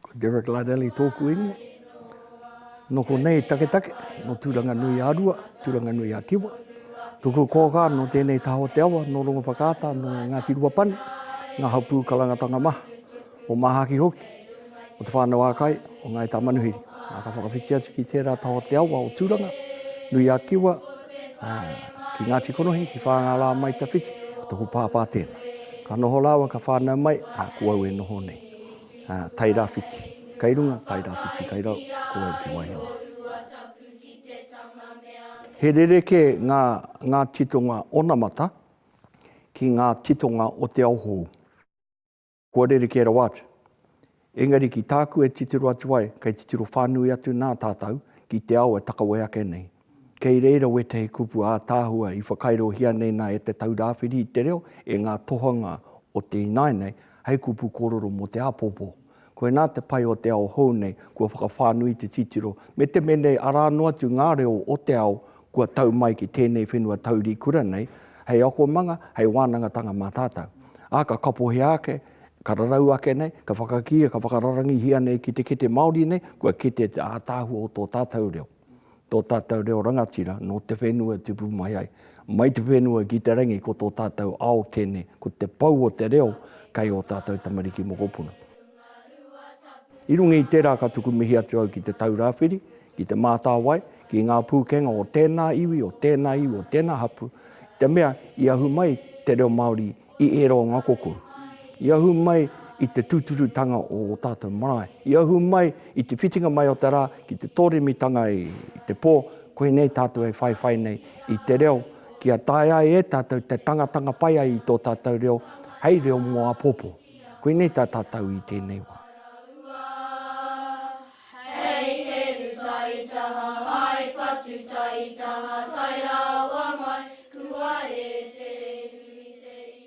Ko Derek Lardelli tōku ingoa. Nō konei taketake, nō Tūranganui-a-Rua, Tūranganui-a-Kiwa. Tōku kōkā nō tēnei taha o te awa, nō Rongowhakaata, nō Ngāti Ruapani, ngā hapū karangatanga maha, o Māhaki hoki, o Te Whānau-a-Kai, o Ngāi Tāmanuhiri. Ā, ka whakawhiti atu ki tērā taha o te awa o Tūranga, Nui-a-Kiwa, ā, ki Ngāti Konohi, ki Whāngārā-mai-tawhiti, ko tōku pāpā tēnā. Ka noho rāua, ka whānau mai, ā, ko au e noho nei. Ā, Tairāwhiti kai runga, Tairāwhiti kai raro, ko au ki waenga. He rerekē ngā, ngā titonga onamata ki ngā titonga o te ao hou. Kua rerekē rawa atu. Engari ki tāku e titiro atu ai, kei titiro whānui atu nā tātou ki te ao e takawe ake nei. Kei reira wētahi kupu ātaahua i whakairohia nei nā e Te Taurāwhiri i te Reo e ngā tohunga o te ināianei hei kupu kōrero mō te āpōpō. Koinā te pai o te ao hou nei, kua whakawhānui te titiro, me te mea nei arā noa atu ngā reo o te ao kua tau mai ki tēnei whenua taurikura nei hei akomanga, hei wānangatanga mā tātou. Ā, ka kapohia ake, ka rarau ake nei, ka whakakīia, ka whakararangihia nei ki te kete Māori nei, kua kite te ātaahua o tō tātou reo. Tō tātou reo rangatira nō te whenua tupu mai ai. Mai te whenua ki te rangi ko tō tātou ao tēnei, ko te pou o te reo kei ō tātou tamariki mokopuna. I runga i tērā ka tuku mihi atu au ki Te Taurāwhiri, ki Te Mātāwai, ki ngā pūkenga o tēnā iwi, o tēnā iwi, o tēnā hapū, i te mea i ahu mai te reo Māori i ērā o ngā kokoru. I ahu mai i te tūturutanga o ō tātou marae. I ahu mai i te whitinga mai o te rā ki te tōremitanga i te pō, koinei tātou e whaiwhai nei i te reo kia taea ai e tātou te tangatanga pai ai i tō tātou reo hei reo mō āpōpō. Koinei tā tātou i tēnei wā. Hei heru taitaha, hai patu taitaha, tae rawa mai.